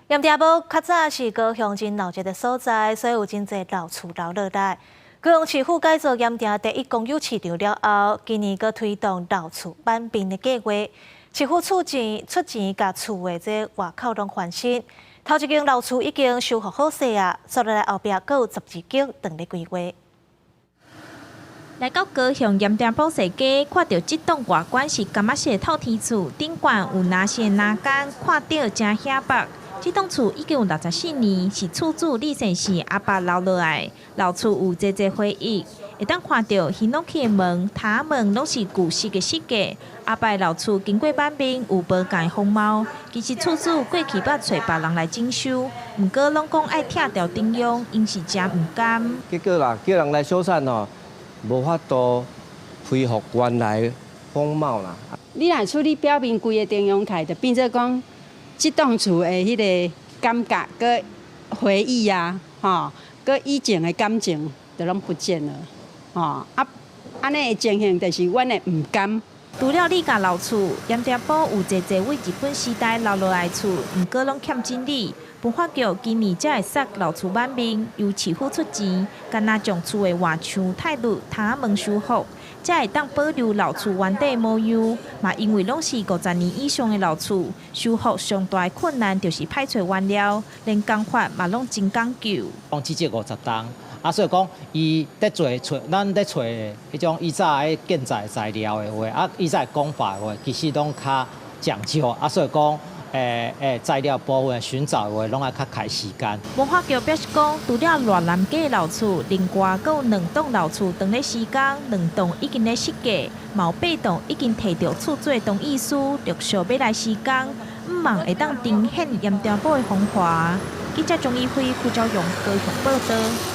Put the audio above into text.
鹽埕埔較早是高雄真鬧熱的所在，所以有真濟老厝留落來。高雄市府改造鹽埕第一公有市場了後，今年閣推動老厝挽面的計劃。市府出錢共厝的這外口攏翻新。頭一間老厝已經修復好勢啊，紲落來後壁閣有12間等咧規劃。來到高雄鹽埕埔細街，看著這棟外觀是柑仔色的透天厝，頂懸有藍色欄杆，看著誠顯目。這棟厝已經有64年，是厝主李先生阿爸留落來。老厝有濟濟回憶，會當看著ヒノキ的門、窗門攏是舊式的設計。阿爸老厝經過挽面，有無仝風貌。其實厝主過去捌揣別人來整修，毋過攏講愛拆掉重用，𪜶是誠毋甘。結果啦，叫人來修繕吼，無法度恢復原來風貌啦。你若處理表面規个重用起來，就變做講，這棟厝的彼个感覺、閣回憶啊，吼，閣以前的感情，就攏不見了，吼啊，按呢的情形就是阮會毋甘。除了李家老厝，鹽埕埔有濟濟對日本時代留落來厝，毋過攏欠整理。文化局今年才會殺老厝挽面，由市府出錢，干焦將厝的外牆、透綠、窗門修復，才會當保留老厝原底模樣。嘛，因為攏是50年以上的老厝，修復上大的困難就是歹揣原料，連工法嘛攏真講究。講至少50冬，啊，所以講伊佇做揣，咱佇揣彼種以早的建材材料的話，啊，以早的工法的話，其實攏較講究，啊，所以講。材料部分尋找的話，攏愛較開時間。文化局表示講，除了賴南街老厝，另外閣有兩棟老厝當咧施工，兩棟已經咧設計，嘛有八棟已經提著厝主同意書，陸續欲來施工，向望會當重現鹽埕埔的風華。記者鍾一輝、胡昭勇高雄報導。